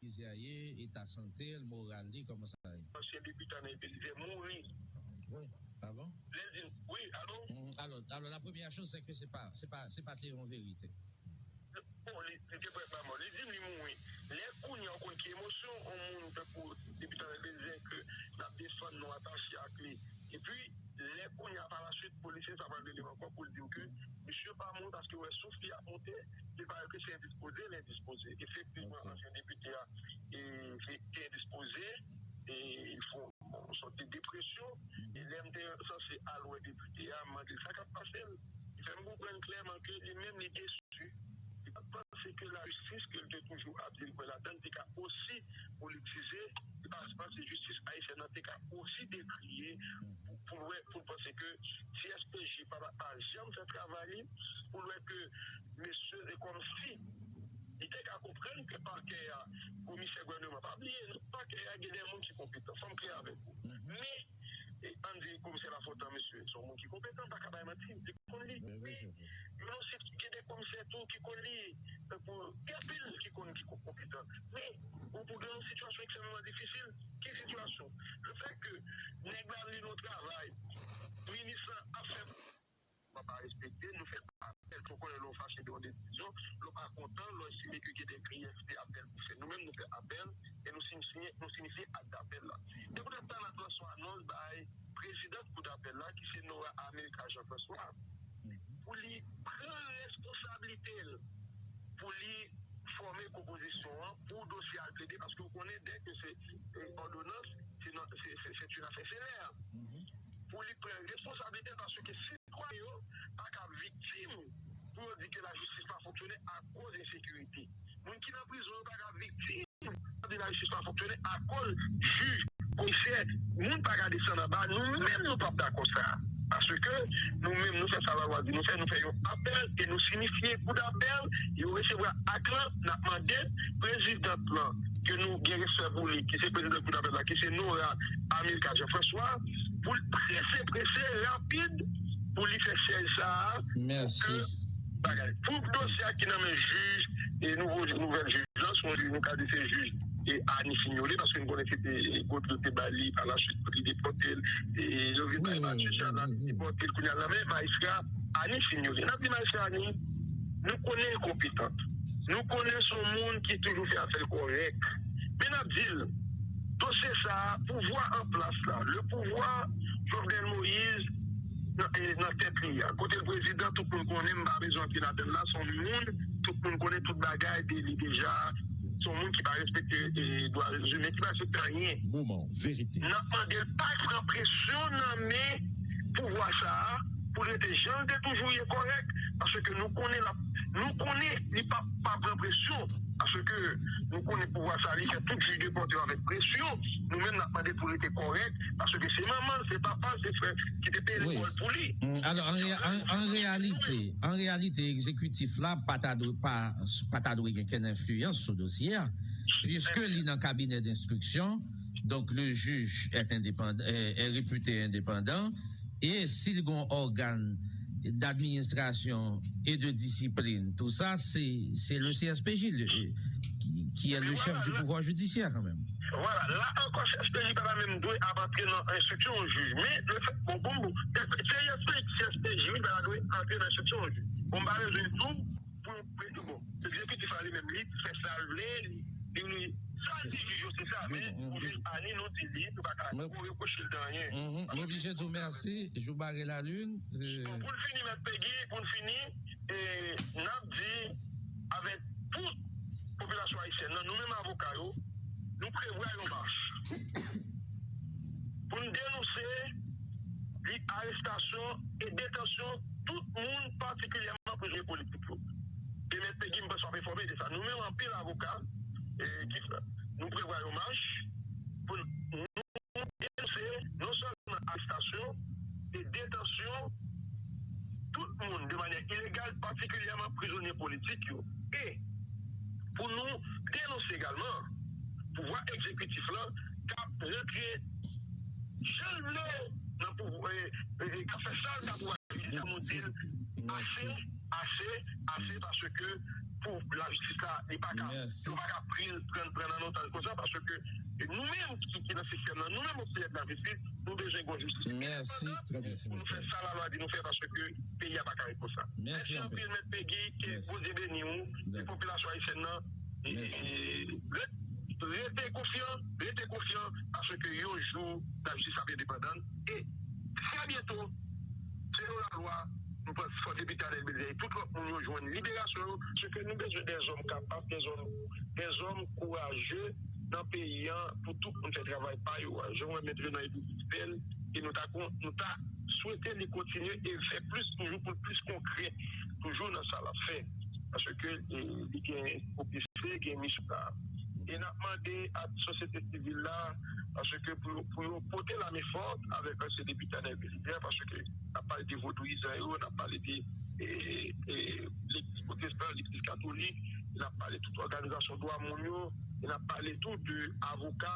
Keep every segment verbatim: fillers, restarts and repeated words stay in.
Belizaire ye, eta sante l, moral li, kòman sa ye? Ansyen depite Anèl Belizaire mouri. Wi, ah bon? Lè l di, wi, alo? Mm, alors, alors, la première chose, c'est que c'est pas, c'est pas, c'est pas te yon verite. Bon, li, li te prèt ba mò. Li di m li mouri. Lè kounye a w konn ki emosyon yon moun tankou depite Anèl Belizaire ke n ap defann nou atache ak li. Epi, lè kounye a pa la swit, polisye sa pral rele m ankò pou l di m ke misye pa mouri paske wè souf li ap monte, li pa wè ke se endispoze, l endispoze. Efektivman, ansyen depite a, e, se te endispoze, e, li fè yon sòt de depresyon. E lè m te sanse al wè depite a, m mande l sa k ap pase l. Li fè m konprann klèman ke li menm, li desi. Li pa t panse ke lajistis ke l te toujou ap di l kwè ladan l te ka osi politize, li pa t panse jistis ayisyèn nan te ka osi dekriye pou, pou l wè, pou l panse ke C S P J pa, pa, pa janm fè travay li, pou l wè ke mesye, se kòmsi li te ka konprann ke pakè a, komisè gouvènman, pa bliye, non, pakè a gen de moun ki konpetan, fò m klè avèk ou. Men, e, ann di komisè Lafontan, mesye, se yon moun ki konpetan, m pa ka bay manti, m te konn li. Men, gen yon sit, gen de komisè tou ki konn li, tankou, gen anpil ki konn, ki konpetan. Men, ou pou gen yon sitiyasyon ekstrèmeman difisil. Ki sitiyasyon? Le fèt ke nèg la li nan travay, minis lan ap fè pa respekte, nou fè apèl, ou konnen lè w fache de yon desizyon, lè w pa kontan, lè w estime ke gen de griyèf, se apèl pou fè. Nou menm, nou fè apèl e nou sinifye, nou sinifye ak dapèl la. Se poutèt sa, n ap lanse yon anons bay prezidant koudapèl la, ki se Nora America Jean François, pou li pran responsablite l, pou li fòme konpozisyon an, pou dosye a al plede, paske w konnen, dèke se, e, òdonans, se nan, se, se, c'est une affaire cellulaire. Pou li pran responsablite, paske sitwayen yo pa ka viktim pou yo di ke lajistis pa fonksyone akoz ensekirite. Moun ki nan prizon yo pa ka viktim pou di lajistis pa fonksyone akoz jij, komisè, moun pa ka desann anba, nou menm nou p ap dakò sa. Paske nou menm nou fè sa lalwa di nou fè, nou fè yon apèl e nou sinifye koudapèl, yo resevwa ak lan, n ap mande prezidant lan, ke nou gen respè pou li, ki se prezidan koudapèl la, ki se Nora Amilcar Jean François, pou l prese, prese, rapid, pou li fè syèj sa a, pou ke bagay. Pou dosye a ki nan men jij, e nouvo, nouvèl jij lan, se yon jij, nou ka di se jij, e Annie Fignolé, paske nou konnen se te, e, Godreau te ba li, pa la swit, pou li depòte l, e yo vin bay Mathieu Charles, depòte l, kounye a nan men majistra Annie Fignolé. N ap di majistra Annie, nou konnen l konpetan. Nou konnen se yon moun ki toujou fè afè l kòrèk. Men n ap di l, dosye sa a, pouvwa an plas la, le pouvoir Jovenel Moïse nan, e, nan tèt li a. Kote l prezidan, tout moun konnen, m pa bezwen antre ladan l la, se yon moun, tout moun konnen tout bagay de li deja. Se yon moun ki pa respekte, e, dwa imen, ki pa respekte anyen. Moman verite. N ap mande l pa pran presyon nan men pouvwa sa a, pou l rete jan l te toujou ye kòrèk, paske nou konnen l ap, nou konnen li p ap pa pran presyon, paske nou konnen pouvwa sa a, li fè tout jij depòte yo avèk presyon, nou menm n ap mande pou l rete kòrèk, paske se manman l, se papa l, se frè ki te peye lekòl pou li. Mm, alò, an, an, an reyalite, an reyalite, egzekitif la pa ta dwe, pa, pa ta dwe gen kenn enfliyans sou dosye a, piske li nan kabinè denstriksyon, donk le juge est indépendant, est, est réputé indépendant, et si l gen yon ògàn d'administration et de discipline, tout ça, c'est, c'est le C S P J, le, qui, qui est le chef du pouvoir judiciaire quand même. Vwala, la ankò, C S P J pa ta menm dwe ap antre nan enstriksyon yon jij. Men, le fèt, bon, bon, bon, C S P J, C S P J, wi, pa ta dwe antre nan enstriksyon yon jij. Bon, m pa bezwen di w, pou, pou, bon, egzekitif la li menm, li fè sa l vle, li, li, li, sa l di jij yo, se sa, men, pou jij Annie, nou di li, nou pa ka, pou repwoche l de anyen. Nou oblije di w mèsi, jou bare lalin. Bon, pou n fini, Mèt Pegi, pou n fini, e, n ap di, avèk tout popilasyon ayisyèn nan, nou menm avoka yo, nou prevwa yon mach pou n denonse li arestasyon e detansyon tout moun, patikilyèman prizonye politik yo. E Mèt Pegi, m panse w ap enfòme de sa. Nou menm, anpil avoka, e, ki, nou prevwa yon mach pou n, nou denonse non sèlman arestasyon e detansyon tout moun de manyè ilegal, patikilyèman prizonye politik yo. E pou nou denonse egalman pouvwa egzekitif lan k ap rantre jan l vle nan pouvwa, e, e, k ap fè sa l ka pou sa nou di l ase, ase, ase, paske pou lajistis la, li pa ka, yo pa ka pran, pran, pran nan otaj konsa, paske nou menm ki, ki nan sistèm nan, nou menm osi èd lajistis, nou bezwen gen jistis endepandan pou nou fè sa lalwa di nou fè, paske peyi a pa ka ret konsa. Mèsi anpil, Mèt Pegi, ke Bondye beni w, e popilasyon ayisyèn nan, e, e, ret-, rete konfyan, rete konfyan, paske yon jou, lajistis ap endepandan, e trè byento, selon lalwa, nou pral fòse Depite Anèl Belizaire e tout lòt moun yo jwenn liberasyon yo, se ke nou bezwen dèzòm kapab, dèzòm, dèzòm kouraje nan peyi an pou tout moun fè travay pa yo a. Jan w wè Mèt Renan Edou Crispel, e nou ta kon-, nou ta swete li kontinye e fè plis toujou pou l plis konkrè toujou nan sa l ap fè. Paske, e, li gen pwopis gen misyon sa a. E n ap mande a sosyete sivil la, paske pou, pou yo pote lame fòt avèk ansyen depite Anèl Belizaire, paske n ap pale de vodouyizan yo, n ap pale de, e, e, legliz pwotestan, legliz katolik, n ap pale tout òganizasyon dwa moun yo, e n ap pale tou de avoka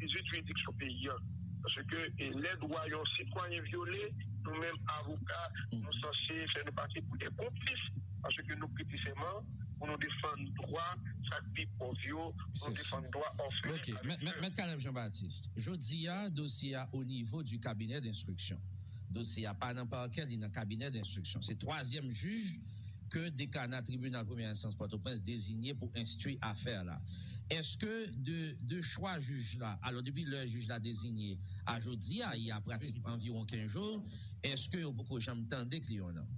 dizuit jiridiksyon peyi an. Paske, e, lè dwa yon sitwayen vyole, nou menm avoka, nou sanse fè nou pase pou de konplis, paske nou prete sèman pou nou defann dwa sa k pi pòv yo, pou nou defann dwa òfelen. Ok. Mèt, mèt, Mèt Caleb Jean Baptiste, jodi a, dosye a o nivo du cabinet d'instruction. Dosye a pa nan pakè, li nan kabinè denstriksyon. Se twazyèm jij ke dekana tribinal premyè enstans Pòtoprens dezinye pou enstwi afè la. Èske de, de chwa jij la, alò, depi lè jij la dezinye a jodi a, y a pratik anviwon kenz jou, èske yo poko janm tande kliyan w nan?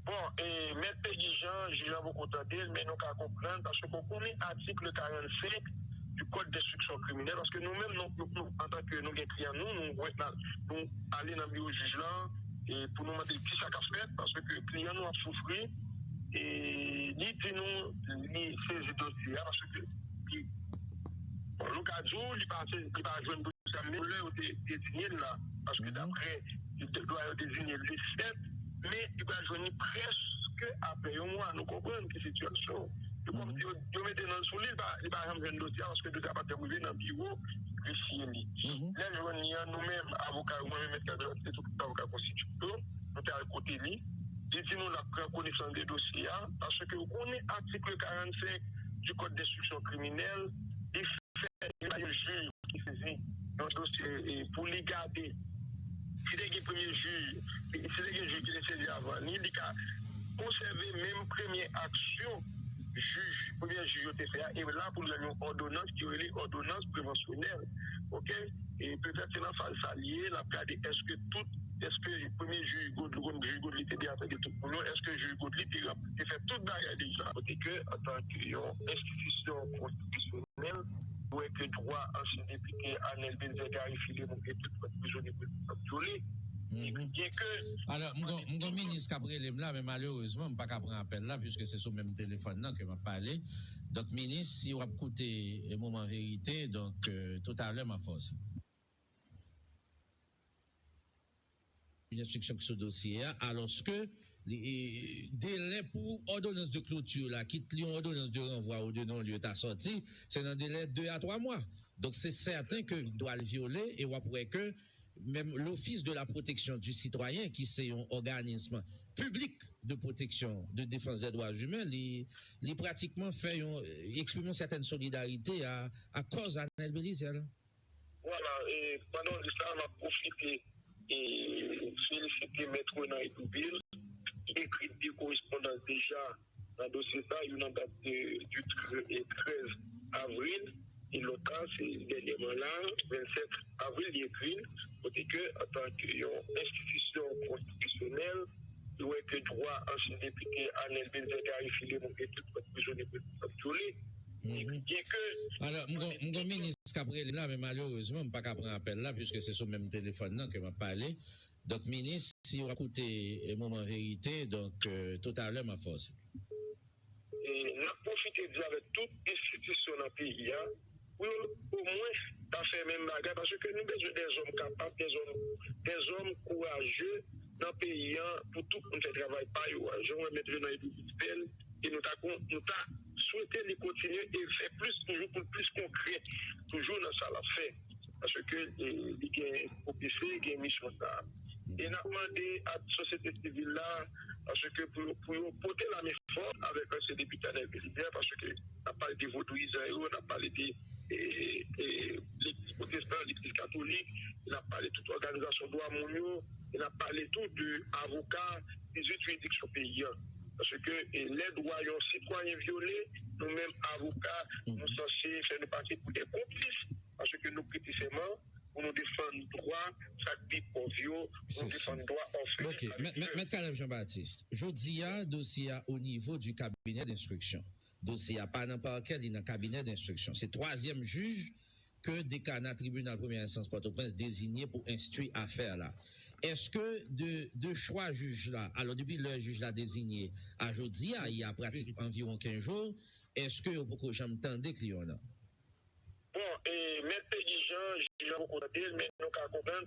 Bon, e, Mèt Pegi Jean, jij la poko tande l, men nou ka konprann, paske w konnen atik karannsenk du Code d'instruction criminelle, paske nou menm, nou, nou, nou, antanke nou gen kliyan nou, nou, nou, nou ale nan biwo jij la, e pou nou mande l kisa k ap fèt, paske kliyan nou ap soufri, e li di nou, li sezi dosye a, paske li, bon, nou ka di w, li pa se-, li pa jwenn dosye a, menm lè yo te, te di l la, paske daprè dwa yo te di l le sèt, men li pral jwenn li prèske apre yon mwa, nou konprann ki sitiyasyon. Yo kòm si yo, yo mete nan sou li, li pa, li pa janm jwenn dosye a, paske dosye a pa t janm rive nan biwo grefye li. Lè l jwenn li an, nou menm, avoka yo, mwen menm, Mèt Kadrat, se tout avoka konstitye yo, nou te al kote li. Li di nou l ap pran konesans de dosye a, paske w konnen atik karannsenk du Code d'instruction criminelle, li fè yon jij ki sezi yon dosye, e, pou li gade si te gen premye jij, si te gen jij ki te sezi avan li, li ka konsève menm premye aksyon jij, premye jij yo te fè a, e la pou l rann yon òdonans ki rele òdonans prevansyonèl. Oke? E petèt se nan faz sa l ye, l ap gade èske tout, èske premye jij Godly, ou konn jij Godly te byen atake tout moun yo, èske jij Godly te, te fè tout bagay deja? Kote ke, antanke yon enstitisyon konstitisyonèl, nou wè ke dwa ansyen depite Anèl Belizaire, Gary Filemon e tout lòt prizonye politik ap vyole. Byenke... Alò, m gon, m gon minis k ap rele m la, men malerezman, m pa ka pran apèl la, piske se sou menm telefòn nan ke m ap pale. Donk, minis, si w ap koute, e, Moman Verite, donk, e, toutalè, m ap fè w sa. Yon enstriksyon ki sou dosye a, alòske li, e, delè pou òdonans de kloti la, kit li yon òdonans de ranvwa ou de non-lye ta sòti, se nan delè de a twa mwa. Donk, se sèten ke dwa l vyole, e w ap wè ke menm l'Office de la Protection du Citoyen, ki se yon òganis piblik de pwoteksyon, de defans dè dwa imen, li, li pratikman fè yon, eksprime yon sètèn solidarite a, a kòz Anèl Belizaire la. Vwala, e pandan w di sa, m ap pwofite e felisite Mèt Renan Edouville, ki ekri de korespondans deja nan dosye sa, youn an dat de, du tre-, e trèz avril, e lòt la, se dènyèman la, vennsèt avril, li ekri l, kote ke, antanke yon enstitisyon konstitisyonèl, li wè ke dwa ansyen depite Anèl Belizaire, Gary Filemon e tout lòt prizonye politik ap vyole. Epi byenke... Alò, m gon, m gon minis k ap rele m la, men malerezman, m pa ka pran apèl la, piske se sou menm telefòn nan ke m ap pale. Donk, minis, si w ap koute, e, Moman Verite, donk, e, toutalè, m ap fè w sa. E n ap pwofite di avèk tout enstitisyon nan peyi a, pou yo omwen ta fè menm bagay, paske nou bezwen dèzòm kapab, dèzòm, dèzòm kouraje nan peyi an pou tout moun fè travay pa yo a. Jan w wè Mèt Renan Edouville fè l, e nou ta kon-, nou ta swete li kontinye e fè plis toujou pou l plis konkrè toujou nan sa l ap fè. Paske, e, li gen pwopis li, gen misyon sa a. E n ap mande a sosyete sivil la, Paske pou yo, pou yo pote lame fò avèk ansyen depite Anèl Belibè, paske n ap pale de vodouyizan yo, n ap pale de e, e, legliz pwotestan, legliz katolik, n ap pale tout òganizasyon dwa moun yo, e n ap pale tou de avoka dizuit jiridiksyon peyi an. Paske e, lè dwa yon sitwayen vyole, nou menm avoka, nou sanse fè nou pase pou de konplis, paske nou prete sèman pou nou defann dwa sa k pi pòv yo, pou nou defann dwa òfelin. Ok, mèt Caleb Jean Baptiste, jodi a dosye a o nivo di kabinè denstriksyon. Dosye a pa nan pakè, li nan kabinè denstriksyon. Se twazyèm jij ke dekana tribinal premyè enstans Pòtoprens deziye pou enstwi afè la. Èske de, de chwa jij la, alò depi lè jij la deziye a jodi a, y a pratik anviwon kenz jou, èske yo poko janm tande kliyan nan? Bon, e, mèt Pegi Jan, jij la poko tande l, men nou ka konprann,